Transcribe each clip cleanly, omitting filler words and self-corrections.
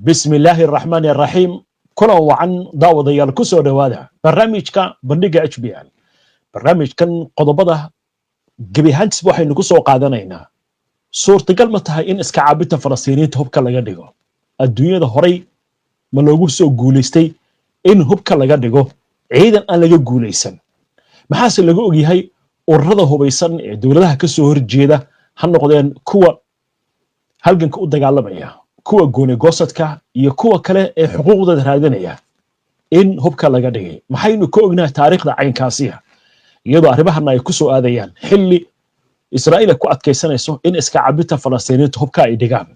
Bismi illaahi araxmaani araxiim. Kulan wacan, daawadayaal. Ku soo dhowaada barnaamijka Bandhiga HBN. Barnaamijkan qodobada gebi ahaantiisba waxaynu ku soo qaadanaynaa: suurtagal ma tahay in iska caabinta Falastiiniyiinta hubka laga dhigo? Adduunyada horay ma loogu soo guulaystay in hubka laga dhigo ciidan aan laga guulaysan? Maxaase laga ogyahay ururada hubaysan ee dowladaha ka soo horjeeda, ha noqdeen kuwa halganka u dagaalamaya, kuwa gooni goosadka iyo kuwa kale ee xuquuqdooda raadinaya, in hubka laga dhigay? Maxaynu ka ognahay taariikhda caynkaasiya, iyadoo arrimahana ay ku soo aadayaan xilli Israa'iil ay ku adkaysanayso in iska cabinta Falastiiniyiinta hubka ay dhigaan,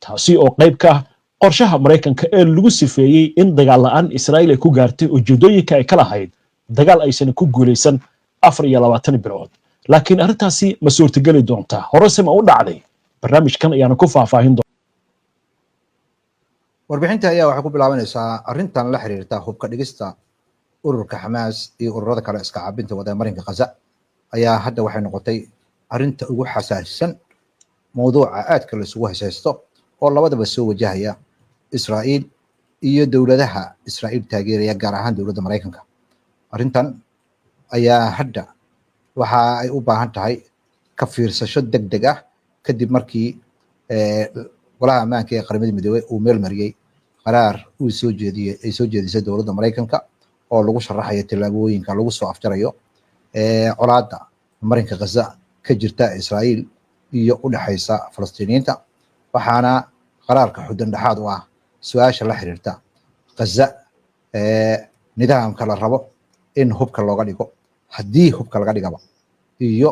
taasi oo qayb ka ah qorshaha Maraykanka ee lagu sifeeyey in dagaal la'aan Israa'iil ay ku gaartay ujeedooyinka ay ka lahayd dagaal aysan ku guulaysan 24 bilood? Laakiin arrintaasi ma suurtageli doontaa? Horese ma u dhacday? Barnaamijkan ayaanu ku faahfaahin doona. Warbixinta ayaa waxay ku bilaabanaysaa arrintan la xiriirta hubka dhigista ururka Xamaas iyo ururada kale iska caabinta wada marinka Khaza ayaa hadda waxay noqotay arrinta ugu xasaasisan, mowduuca aadka la isugu hesaysto oo labadaba soo wajahaya Israa'iil iyo dowladaha Israa'iil taageeraya, gaar ahaan dowladda Maraykanka. Arrintan ayaa hadda waxa ay u baahan tahay ka fiirsasho deg deg ah, kadib markii Golaha Ammaanka ee Qaramada Midoobey uu meel mariyey qaraar uu soo jeediyey, ay soo jeedisay dowladda Maraykanka, oo lagu sharaxayo tallaabooyinka lagu soo afjarayo colaadda marinka Khaza ka jirta Israa'iil iyo u dhexaysa Falastiiniyiinta. Waxaana qaraarka xudun dhexaad u ah su-aasha la xiriirta Khaza, nidaamka la rabo in hubka looga dhigo, haddii hubka laga dhigaba, iyo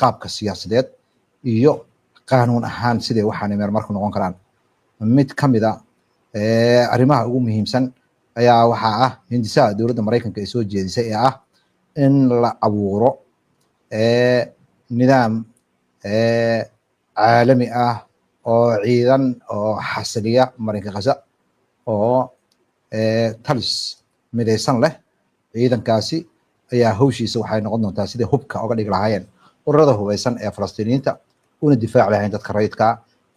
qaabka siyaasadeed iyo qaanuun ahaan siday waxaanay meel marku noqon karaan. Mid ka mid a arrimaha ugu muhiimsan ayaa waxaa ah hindisaha dowladda Maraykanka ay soo jeedisay ee ah in la abuuro nidaam caalami ah oo ciidan oo xasiliya marinka Khaza, oo talis midaysan leh. Ciidankaasi ayaa hawshiisa waxay noqon doontaa sidai hubka oga dhigi lahaayeen ururada hubeysan ee Falastiiniyiinta, una difaaci lahayn dadka rayidkaa,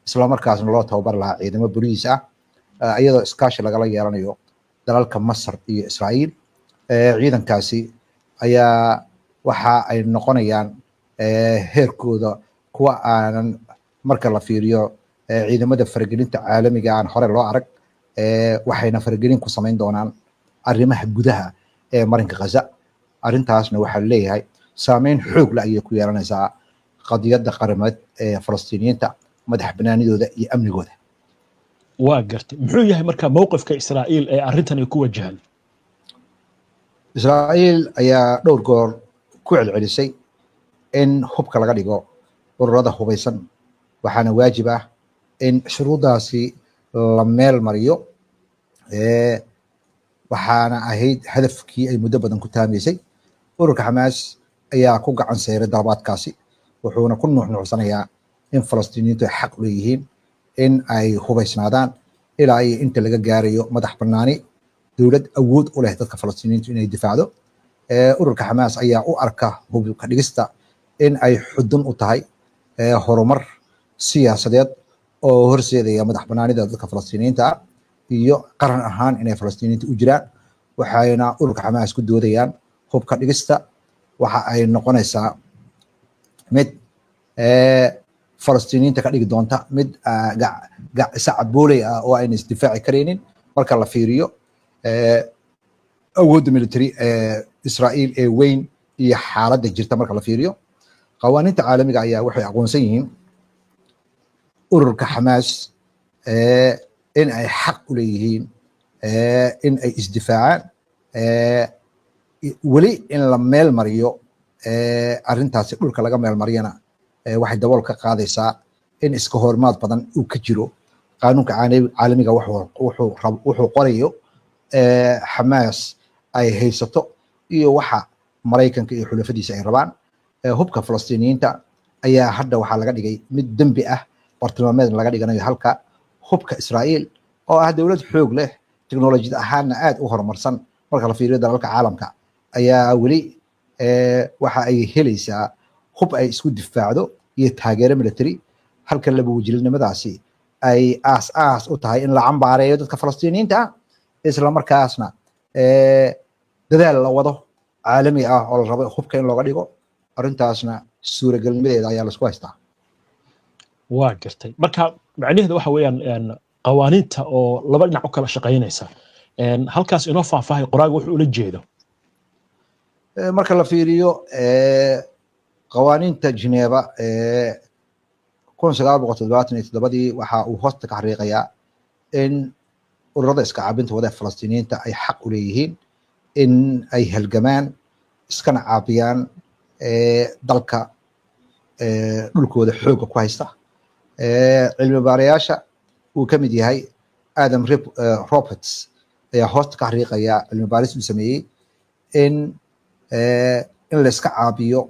islamarkaasna loo tababari lahaa ciidamo boliis ah, iyadoo iskaashi lagala yeelanayo dalalka Masar iyo Israa'iil. Ciidankaasi ayaa waxa ay noqonayaan heerkooda kuwa aanan, marka la fiiriyo ciidamada faragelinta caalamiga, aan hore loo arag. Waxayna faragelin ku samayn doonaan arrimaha gudaha ee marinka Khaza. Arrintaasna waxaa leeyahay saameyn xoog la ayay ku yeelanaysaa qadiyadda qarameed ee Falastiiniyiinta, madax banaanidooda iyo amnigooda. Waa gartay. Muxuu yahay marka mowqifka Israa'iil ee arrintan ay ku wajahan? Israa'iil ayaa dhowr goor ku celcelisay in hubka laga dhigo ururada hubaysan, waxaana waajib ah in shuruuddaasi la meel mariyo, waxaana ahayd hadafkii ay muddo badan ku taamaysay. Ururka Xamaas ayaa ku gacan sayray dalabaadkaasi, wuxuuna ku nuuxnuuxsanayaa in Falastiiniyiintu ay xaq u leeyihiin in ay hubaysnaadaan ilaa iyo inta laga gaarayo madax banaani, dowlad awood u leh dadka Falastiiniyiintu inay difaacdo. Ururka Xamaas ayaa u arka hubka dhigista in ay xudun u tahay horumar siyaasadeed oo horseedaya madax banaanida dadka Falastiiniyiinta ah iyo qaran ahaan inay Falastiiniyiinta u jiraan. Waxayna ururka Xamaas ku doodayaan hubka dhigista waxa ay noqonaysaa mid Falastiiniyiinta ka dhigi doonta mid sacabooley ah oo ayna isdifaaci karaynin, marka la fiiriyo awoodda military ee Israa'iil ee weyn iyo xaaladda jirta. Marka la fiiriyo qawaaniinta caalamiga ayaa waxay aqoonsan yihiin ururka Xamaas in ay xaq u leeyihiin in ay isdifaacaan. Weli in la meel mariyo arrintaasi, dhulka laga meel mariyana, waxay dabool ka qaadaysaa in iska hormaad badan uu ka jiro qaanuunka caalamiga wuxuu qorayo Xamaas ay haysato iyo waxa Maraykanka iyo xulafadiisa ay rabaan. Hubka Falastiiniyiinta ayaa hadda waxaa laga dhigay mid dembi ah, bartilmaameed laga dhiganayo, halka hubka Israa'iil, oo ah dowlad xoog leh, teknolojiyad ahaanna aad u horumarsan marka la fiiriyo dalalka caalamka, ayaa weli waxa ay helaysaa hub ay isku difaacdo iyo taageero military, halka laba wajilinimadaasi ay aas aas u tahay in la cambaareeyo dadka Falastiiniyiinta ah, isla markaasna dadaal la wado caalami ah oo la rabo hubka in looga dhigo. Arrintaasna suuragelnimadeeda ayaa laisku haystaa. Waa gartay. Marka macnaheedu waxa weeyaan qawaaniinta oo laba dhinac u kala shaqaynaysa. Halkaas inoo faahfaahay qoraaga wuxuu ula jeedo. Marka la fiiriyo qawaaniinta Geneva 1977-dii, waxa uu hoosta ka xariiqayaa in ururada iska caabinta wada Falastiiniyiinta ay xaq u leeyihiin in ay halgamaan iskana caabiyaan dalka dhulkooda xoogga ku haysta. Cilmi baarayaasha uu ka mid yahay Adam Roberts ayaa hoosta ka xariiqaya cilmi baaris uu sameeyey in la iska caabiyo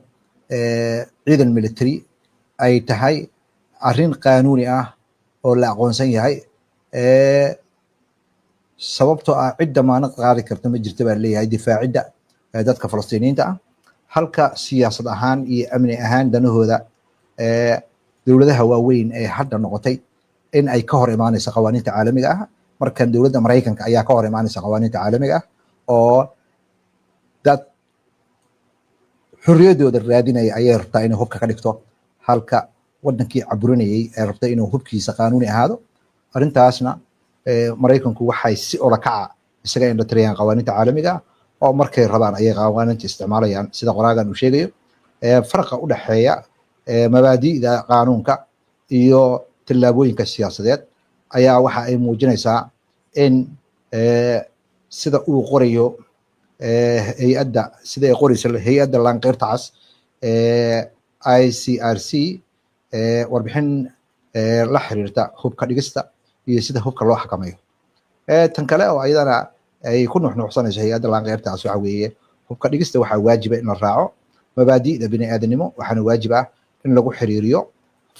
ciidan military ay tahay arrin qaanuuni ah oo la aqoonsan yahay, sababtoo ah cid damaanad qaadi karta ma jirta baa leeyahay difaacidda dadka Falastiiniyiinta ah, halka siyaasad ahaan iyo amni ahaan danahooda dowladaha waaweyn ee hadda noqotay in ay ka hor imaanayso qawaaniinta caalamiga ah. Markan dowladda Maraykanka ayaa ka hor imaanaysa qawaaniinta caalamiga ah oo dad xorriyaddooda raadinaya ayay rabtaa inay hubka ka dhigto, halka wadankii caburinayay ee rabtay inuu hubkiisa qaanuuni ahaado. Arrintaasna Maraykanku waxay si ula kaca isaga indhatirayaan qawaaniinta caalamiga ah oo markay rabaan ayay qawaaniinta isticmaalayaan, sida qoraagan uu sheegayo. Farqa u dhexeeya mabaadi'da qaanuunka iyo tallaabooyinka siyaasadeed ayaa waxa ay muujinaysaa in sida uu qorayo hay-adda, sida ay qorayso hay-adda Laanqeyrta Cas ICRC, warbixin la xiriirta hubka dhigista iyo sida hubka loo xakameeyo. Tan kale oo ayadana ay ku nuxnuuxsanayso hay-adda Laanqeyrta Cas waxa weeye hubka dhigista waxaa waajiba in la raaco mabaadi'da bini aadanimo, waxaana waajib ah in lagu xiriiriyo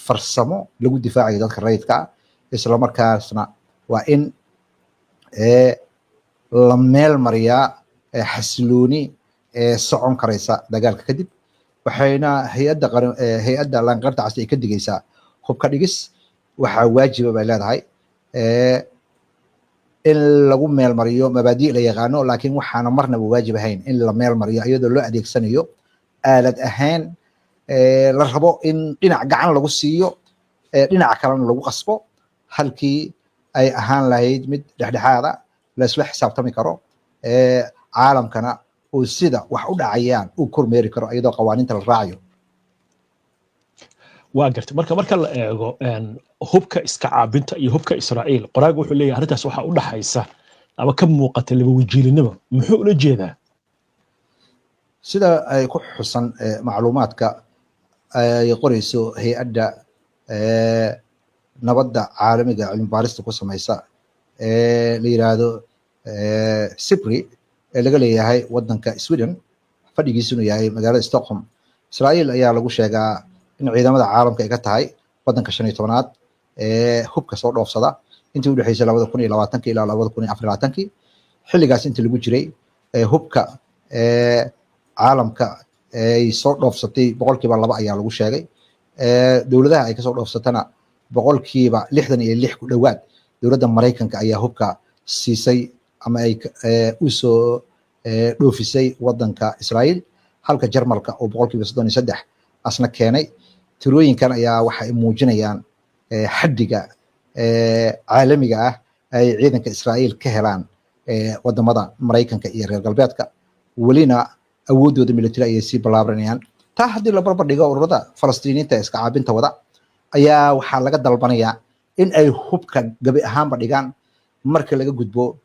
farsamo lagu difaacayo dadka rayidka ah, isla markaasna waa in la meel mariyaa xasilooni socon karaysa dagaalka kadib. Waxayna hay-adda qaran, hay-adda Laanqeyrta Cas ay ka digaysaa hubka dhigis waxaa waajiba bay leedahay in lagu meel mariyo mabaadi' la yaqaano, laakiin waxaana marnaba waajib ahayn in la meel mariyo iyadoo loo adeegsanayo aalad ahaan la rabo in dhinac gacan lagu siiyo, dhinaca kalena lagu qasbo, halkii ay ahaan lahayd mid dhexdhexaada la isla xisaabtami karo, caalamkana uu sida wax u dhacayaan uu kormeeri karo iyadoo qawaaniinta la raacayo. Waa gartay. Marka la eego hubka iska caabinta iyo hubka Israa'iil, qoraagu wuxuu leeyahay arrintaas waxaa u dhaxaysa ama ka muuqata laba wajiilinimo. Muxuu ula jeedaa? Sida ay ku xusan macluumaadka ay qorayso hay-adda nabadda caalamiga cilmi baarista ku samaysa ee la yiraahdo SIPRI ee laga leeyahay wadanka Sweden, fadhigiisuna yahay magaalada Stockholm, Israa'iil ayaa lagu sheegaa in ciidamada caalamka ay ka tahay wadanka 15aad ee hubka soo dhoofsada intii udhexeysay 2020-kii ilaa 2024-kii. Xilligaas intii lagu jiray hubka caalamka ay soo dhoofsatay 2% ayaa lagu sheegay. Dowladaha ay kasoo dhoofsatana 66% ku dhowaad dowladda Maraykanka ayaa hubka siisay ama ay u soo dhoofisay wadanka Israa'iil, halka Jarmalka oo 33% asna keenay. Tirooyinkan ayaa waxa ay muujinayaan xaddiga caalamiga ah ay ciidanka Israa'iil ka helaan wadamada Maraykanka iyo reer galbeedka. Welina awooddooda military ayay sii ballaaranayaan. Taa haddii la barbar dhigo ururada Falastiiniinta ee iska caabinta wada ayaa waxaa laga dalbanayaa in ay hubka gabi ahaanba dhigaan marka laga gudbo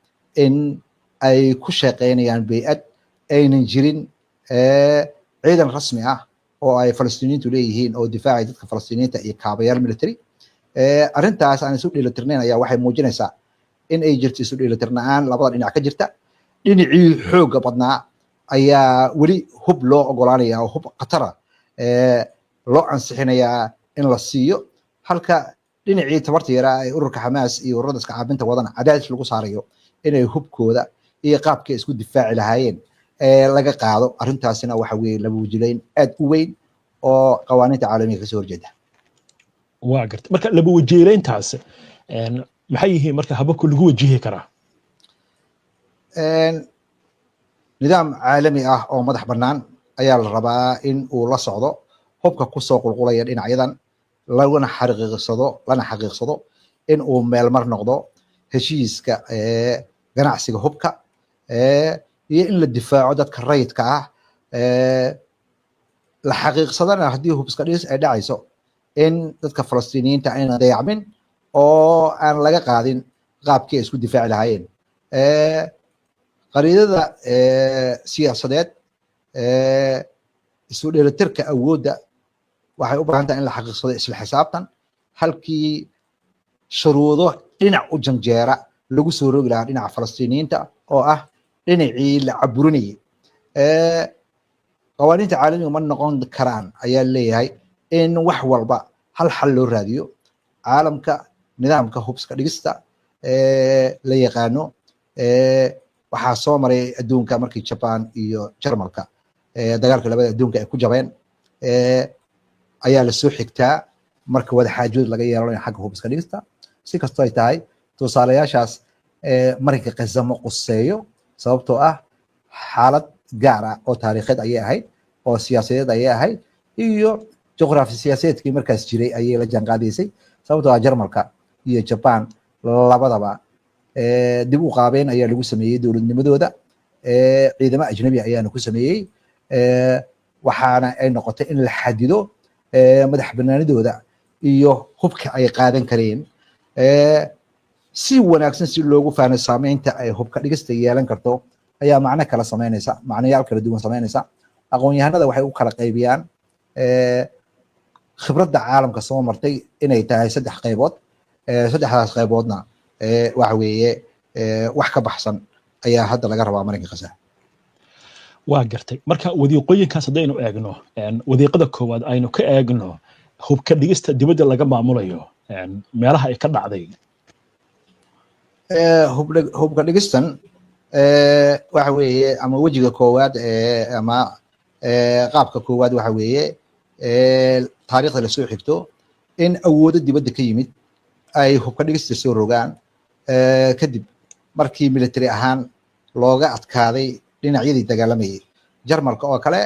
in ay ku shaqeynayaan bey'ad aynan jirin ciidan rasmi ah oo ay Falastiiniintu leeyihiin oo difaacay dadka Falastiiniinta iyo kaabayaal military. Arrintaas aan isu dheelitirnayn ayaa waxay muujinaysaa in ay jirto isu dheelitirnaan labada dhinac ka jirta. Dhinacii xoogga badnaa ayaa weli hub loo ogolaanaya oo hub khatara loo ansixinayaa in la siiyo, halka dhinacii tabarta yaraa ee ururka Xamaas iyo ururada iska caabinta wadana cadaadis lagu saarayo inay hubkooda iyo qaabkay isku difaaci lahaayeen laga qaado. Arrintaasina waxa weeye laba wajilayn aad u weyn oo qawaaniinta caalamiga kasoo horjeeda. Waa gartay. Marka laba wajiilayntaas Maxay yihiin marka hababka lagu wajihi karaa? Nidaam caalami ah oo madax bannaan ayaa la rabaa in uu la socdo hubka kusoo qulqulaya dhinacyadan, laguna xaqiiqsado, lana xaqiiqsado in uu meelmar noqdo heshiiska ganacsiga hubka, iyo in la difaaco dadka rayidka ah, la xaqiiqsadana haddii hub iska dhigis ay dhacayso in dadka Falastiiniyiinta aynan dayacmin oo aan laga qaadin qaabkii ay isku difaaci lahaayeen. Qariidada siyaasadeed, isu dheelitirka awoodda waxay u baahan tahay in la xaqiiqsado isla xisaabtan, halkii shuruudo dhinac u janjeera lagu soo rogi lahaa dhinaca Falastiiniyiinta oo ah dhinacii la caburinayay. Qawaaniinta caalamiga ma noqon karaan ayaa leeyahay in wax walba hal xal loo raadiyo. Caalamka nidaamka hubska dhigista la yaqaano waxaa soo maray adduunka markii Japan iyo Jarmalka dagaalka labada adduunka ay ku jabeen ayaa lasoo xigtaa marka wada xaajood laga yeelanayo xagga hubska dhigista. Si kastoo ay tahay, tusaalayaashaas Marinka Gaza ma quseeyo, sababtoo ah xaalad gaar ah oo taariikheed ayay ahayd, oo siyaasadeed ayay ahayd, iyo juqraafi siyaasadeedkii markaas jiray ayay la jaanqaadaysay, sababtoo ah Jarmalka iyo Japan labadaba dib u qaabeen ayaa lagu sameeyey dowladnimadooda, ciidamo ajnabi ayaana ku sameeyey, waxaana ay noqotay in la xadido madax banaanidooda iyo hubka ay qaadan kareen. Si wanaagsan si loogu fahmo saameynta ay hubka dhigista yeelan karto ayaa macno kala sameynaysa, macnayaal kala duwan sameynaysa. Aqoon-yahanada waxay u kala qaybiyaan khibradda caalamka soo martay inay tahay saddex qaybood. Saddexdaas qayboodna waxa weeye wax ka baxsan ayaa hadda laga rabaa Marinka Gaza. Waa gartay. Marka wadiiqooyinkaas haddaynu eegno, wadiiqada koowaad aynu ka eegno hubka dhigista dibadda laga maamulayo, meelaha ay ka dhacday. Hubka dhigistan waxa weeye ama wejiga koowaad ama qaabka koowaad waxa weeye taariikhda lasoo xigto in awoodo dibadda ka yimid ay hubka dhigista soo rogaan kadib markii military ahaan looga adkaaday dhinacyadii dagaalamayay. Jarmalka oo kale,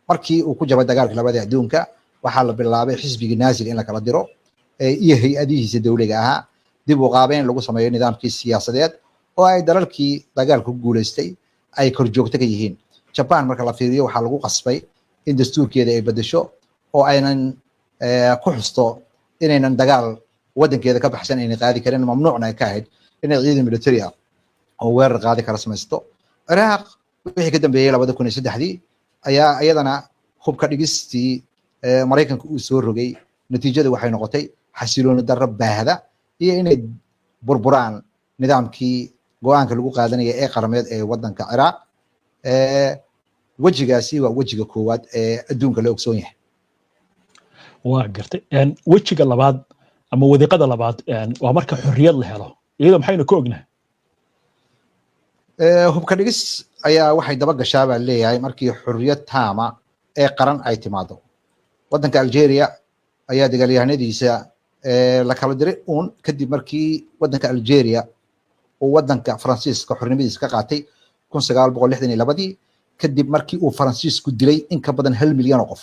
markii uu ku jabay dagaalka labada adduunka, waxaa la bilaabay xisbigii Naasiga in la kala diro iyo hay-adihiisa dowliga ahaa, dib u qaabeyn lagu sameeyo nidaamkii siyaasadeed oo ay dalalkii dagaalka ku guuleystay ay korjoogto ka yihiin. Japan marka la fiiriyo, waxaa lagu qasbay in dastuurkeeda ay bedesho oo aynan ku xusto inaynan dagaal waddankeeda ka baxsan aynan qaadi karin, mamnuucna ay ka ahayd inay ciidan military ah oo weerar qaadi kara samaysto. Ciraaq wixii ka dambeeyey 2003-dii ayaa iyadana hubka dhigistii Maraykanka uu soo rogay natiijada waxay noqotay xasilooni darro baahda iyo inay burburaan nidaamkii go-aanka lagu qaadanaya ee qarameed ee waddanka Ciraaq. Wejigaasi waa wejiga koowaad ee adduunka la ogsoon yahay. Waa gartay. Wejiga labaad ama wadiiqada labaad waa marka xorriyad la helo, iyadoo maxaynu ka ognahay? Hubka dhigis ayaa waxay daba gashaa baa leeyahay markii xorriyad taama ee qaran ay timaado. Waddanka Algeria ayaa dagaalyahanadiisa la kala diray uun kadib markii waddanka Algeria uu waddanka Faransiiska xornimadiisa ka qaatay 1962-dii, kadib markii uu Faransiisku dilay in ka badan 1 milyan oo qof.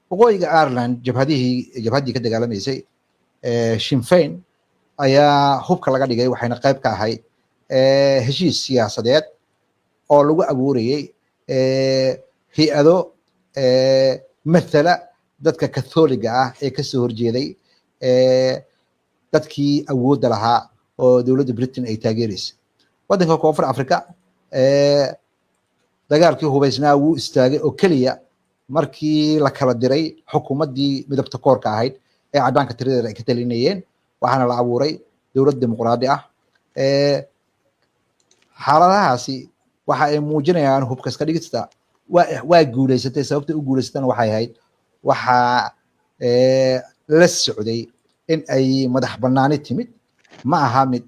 Waqooyiga Ireland jabhadihii, jabhaddii ka dagaalamaysay Sinn Féin ayaa hubka laga dhigay, waxayna qayb ka ahayd heshiis siyaasadeed oo lagu abuurayay hay-ado mathala dadka Katholiga ah ee kasoo horjeeday dadkii awoodda lahaa oo dowladda Britain ay taageeraysa. Waddanka Koonfur Africa dagaalkii hubaysnaa wuu istaagay oo keliya markii la kala diray xukuumaddii midabta koorka ahayd ee caddaanka tiradeeda ay ka talinayeen, waxaana la abuuray dowlad dimuqraadi ah. Xaaladahaasi waxa ay muujinayaan hubka iska dhigista waa guuleysatay. Sababta u guuleysatana waxay ahayd waxaa la socday in ay madax banaani timid, ma aha mid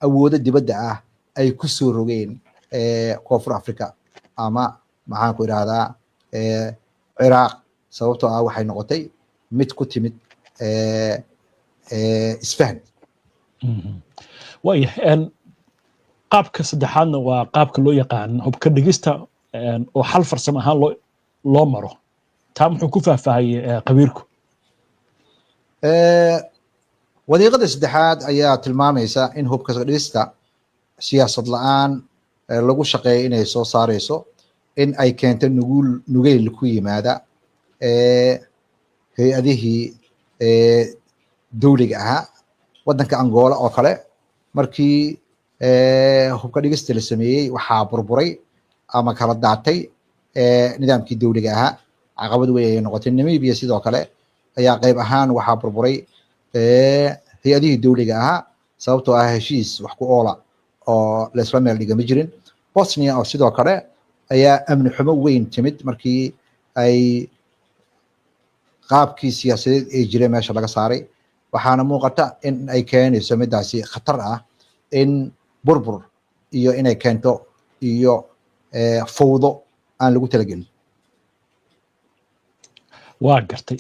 awoodo dibadda ah ay ku soo rogeen Koonfur Africa ama maxaan ku idhahdaa Ciraaq, sababtoo ah waxay noqotay mid ku timid Isfahan. Waaya, qaabka saddexaadna waa qaabka loo yaqaan hubka dhigista oo xal farsamo ahaan loo maro. Taa muxuu ku faahfaahayey khabiirku? Wadiiqada saddexaad ayaa tilmaamaysa in hubka dhigista siyaasad la-aan lagu shaqeeyo inay soo saareyso in ay keento nugul nugeyl ku yimaada hay-adihii dowliga ahaa. Waddanka Angola oo kale, markii hubka dhigista la sameeyey, waxaa burburay ama kala daatay nidaamkii dowliga ahaa, caqabad weyn ayay noqotay. Namibia sidoo kale ayaa qayb ahaan waxaa burburay hay-adihii dowliga ahaa, sababtoo ah heshiis wax ku oola oo laisla meel dhiga ma jirin. Bosnia oo sidoo kale ayaa amni xumo weyn timid markii ay qaabkii siyaasadeed ee jiray meesha laga saaray, waxaana muuqata in ay keenayso midaasi khatar ah in burbur iyo inay keento iyo fawdo aan lagu talagelin. Waa gartay.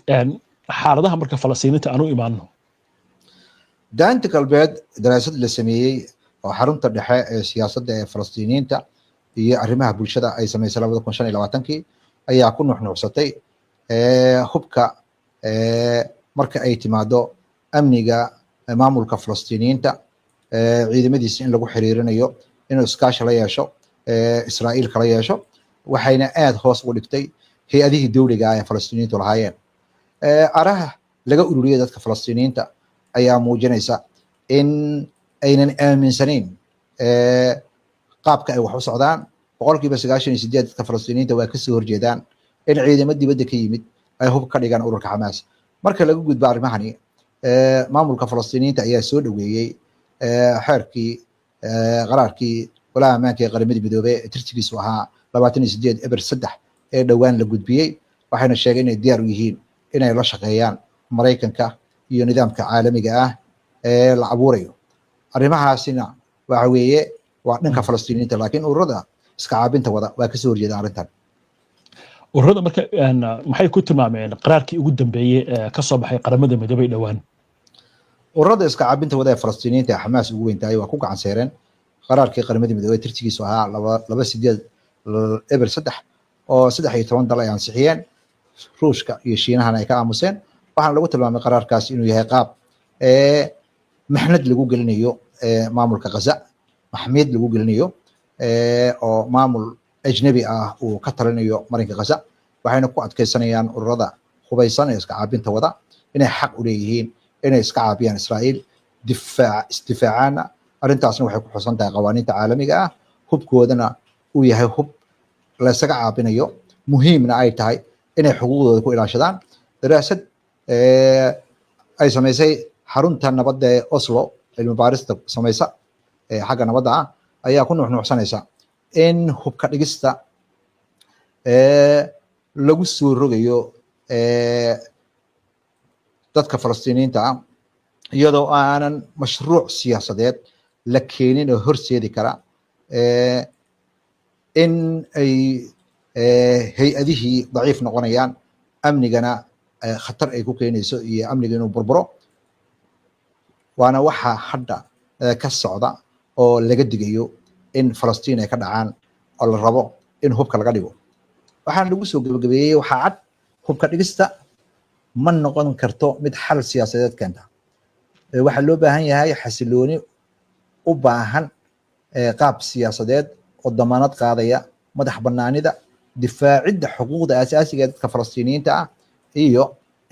Xaaladaha marka Falastiiniinta aan u imaano. Daanta Galbeed, daraasad la sameeyey oo xarunta dhexe ee siyaasadda ee Falastiiniyiinta iyo arrimaha bulshada ay samaysay 2025-kii ayaa ku nuxnuuxsatay hubka marka ay timaado amniga maamulka Falastiiniyiinta ciidamadiisa in lagu xiriirinayo inuu iskaashi la yeesho Israa'iil kala yeesho, waxayna aad hoos ugu dhigtay hay-adihii dowliga ah ee Falastiiniyiintu lahaayeen. Araha laga ururiyay dadka Falastiiniyiinta ayaa muujinaysa in aynan aaminsanayn qaabka ay wax u socdaan. 98% dadka Falastiiniyiinta waa kasoo horjeedaan in ciidamo dibadda ka yimid ay hub ka dhigaan ururka Xamaas. Marka laga gudbo arrimahani, maamulka Falastiiniyiinta ayaa soo dhoweeyey xeerkii qaraarkii Golaha Ammaanka ee Qaramada Midoobey ee tirsigiisu ahaa 28-03 ee dhowaan la gudbiyey, waxayna sheegeen inay diyaar u yihiin inay la shaqeeyaan Maraykanka iyo nidaamka caalamiga ah ee la abuurayo. Arrimahaasina waxa weeye waa dhanka Falastiiniyiinta, laakiin ururada iska caabinta wada waa kasoo horjeeda arrintan. Ururada marka maxay ku tilmaameen qaraarkii ugu dambeeyey ee ka soo baxay Qaramada Midoobey dhowaan? Ururada iska caabinta wada ee Falastiiniyiinta ee Xamaas ugu weyn tahay waa ku gacan seereen qaraarkii Qaramada Midoobey tirsigiisu ahaa 28-03 oo 13 dal ay ansixiyeen, Ruushka iyo Shiinahana ay ka aamuseen. Waxaana lagu tilmaamay qaraarkaas inuu yahay qaab maxnad lagu gelinayo maamulka Ghaza, maxmiyad lagu gelinayo oo maamul ajnabi ah uu ka talinayo marinka Ghaza. Waxayna ku adkaysanayaan ururada hubaysan ee iska caabinta wada inay xaq u leeyihiin inay iska caabiyaan Israa'iil, difaac isdifaacaana, arrintaasna waxay ku xusan tahay qawaaniinta caalamiga ah, hubkoodana uu yahay hub laysaga caabinayo, muhiimna ay tahay inay xuquuqdooda ku ilaashadaan. Daraasad ay samaysay xarunta nabadda ee Oslo, cilmi baarista samaysa ee xagga nabadda ah, ayaa ku nuuxnuuxsanaysa in hubka dhigista lagu soo rogayo dadka Falastiiniyiinta ah iyadoo aanan mashruuc siyaasadeed la keenin oo horseedi kara in ay hay-adihii daciif noqonayaan, amnigana khatar ay ku keenayso iyo amniga inuu burburo. Waana waxa hadda ka socda oo laga digayo in Falastiin ay ka dhacaan oo la rabo in hubka laga dhigo. Waxaana lagu soo gabagabeeyey: waxaa cad hubka dhigista ma noqon karto mid xal siyaasadeed keenta. Waxaa loo baahan yahay xasilooni u baahan qaab siyaasadeed oo damaanad qaadaya madax banaanida, difaacidda xuquuqda asaasiga ee dadka Falastiiniyiinta ah, iyo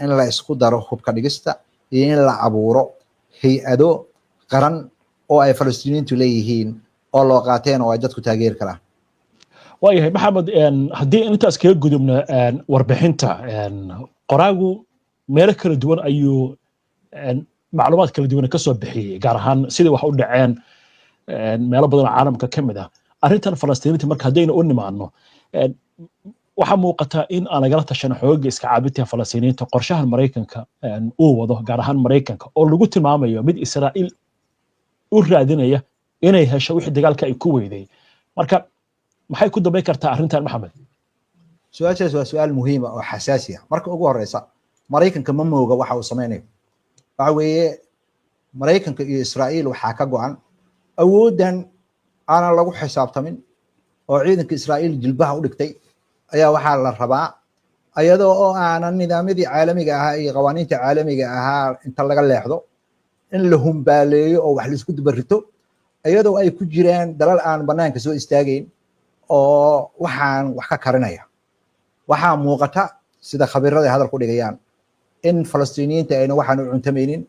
in la isku daro hubka dhigista iyo in la abuuro hay-ado qaran oo ay Falastiiniyiintu leeyihiin oo loo qaateen oo ay dadku taageeri karaan. Waayahay Maxamed, haddii intaas kaga gudubno warbixinta, qoraagu meelo kala duwan ayuu macluumaad kala duwan ka soo bixiyey, gaar ahaan sidai wax u dhaceen meelo badan oo caalamka ka mid ah. Arrintan Falastiiniinta marka haddaynu u nimaano, waxaa muuqata in aan lagala tashan xoogga iska caabinta Falastiiniyiinta qorshahan Maraykanka uu wado, gaar ahaan Maraykanka oo lagu tilmaamayo mid Israa'iil u raadinaya inay hesho wixii dagaalka ay ku weyday. Marka maxay ku dambayn kartaa arrintan, Maxamed? Su-aashaas waa su-aal muhiima oo xasaasi ah. Marka ugu horeysa, Maraykanka ma mooga waxa uu sameynayo. Waxa weeye Maraykanka iyo Israa'iil waxaa ka go'an awooddan aanan lagu xisaabtamin oo ciidanka Israa'iil jilbaha u dhigtay ayaa waxaa la rabaa ayadoo oo aanan nidaamyadii caalamiga ahaa iyo qawaaniinta caalamiga ahaa inta laga leexdo in la humbaaleeyo oo wax laisku dubarito, iyadoo ay ku jiraan dalal aan banaanka soo istaagayn oo waxaan wax ka karinaya. Waxaa muuqata sida khabiirada ay hadal ku dhigayaan in Falastiiniyiinta ayna waxaan u cuntamaynin.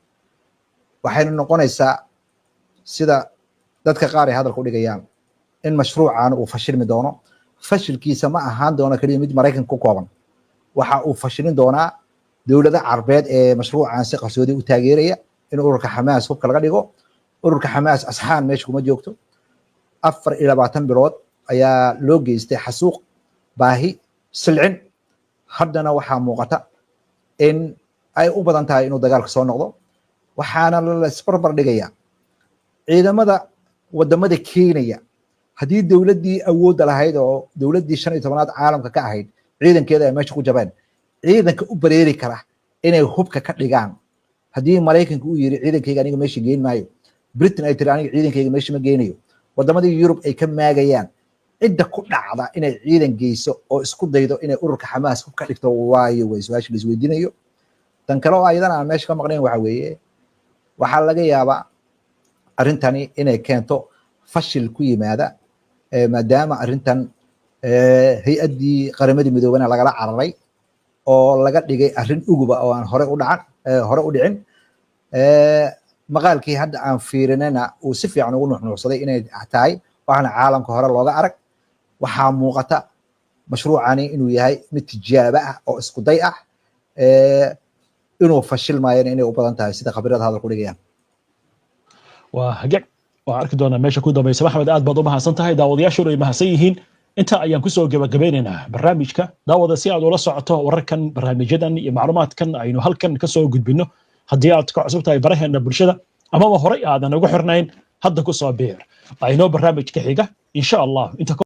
Waxayna noqonaysaa sida dadka qaar ay hadal ku dhigayaan in mashruucan uu fashilmi doono. Fashilkiisa ma ahaan doono keliya mid Maraykanka ku kooban, waxa uu fashilin doonaa dowlada Carbeed ee mashruucan si qarsoodi u taageeraya in ururka Xamaas hubka laga dhigo. Ururka Xamaas asxaan meesha kuma joogto. 24 bilood ayaa loo geystay xasuuq, baahi, silcin. Haddana waxaa muuqata in ay u badan tahay inuu dagaalka soo noqdo. Waxaana la isbarbar dhigaya ciidamada wadamada keenaya haddii dowladdii awoodda lahayd oo dowladdii 15aad caalamka ka ahayd ciidankeeda ay meesha ku jabeen, ciidanka u bareeri kara inay hubka ka dhigaan. Haddii Maraykanka uu yiri ciidankayga aniga meesha geyn maayo, Britain ay tiri aniga ciidankayga meesha ma geynayo, wadamadii Yurub ay ka maagayaan, cidda ku dhacda inay ciidan geyso oo isku daydo inay ururka Xamaas hub ka dhigto waayo way su-aasha la isweydiinayo. Tan kale oo ayadana aan meesha ka maqnayn waxa weeye waxaa laga yaabaa arrintani inay keento fashil ku yimaada, maadaama arrintan hay-addii Qaramadii Midoobana lagala cararay oo laga dhigay arrin uguba oo aan hore u dhacan, hore u dhicin. Maqaalkii hadda aan fiirinana uu si fiican ugu nuuxnuuxsaday inay tahay waxaana caalamka hore looga arag. Waxaa muuqata mashruucani inuu yahay mid tijaabo ah oo isku day ah, inuu fashilmaayana inay u badan tahay sida khabiirada hadal ku dhigayaan. Waa hagaag, waan arki doonaa meesha ku dambaysa. Maxamed, aad baad u mahadsan tahay, daawadayaashuna ay mahadsan yihiin. Inta ayaan kusoo gebagabeynaynaa barnaamijka. Daawada, si aad ula socoto wararkan, barnaamijyadan iyo macluumaadkan aynu halkan kasoo gudbino, haddii aad ka cusub tahay baraheena bulshada amaba horey aadan ugu xirnayn, hadda kusoo biir. Aynoo barnaamijka xiga insha Allah inta.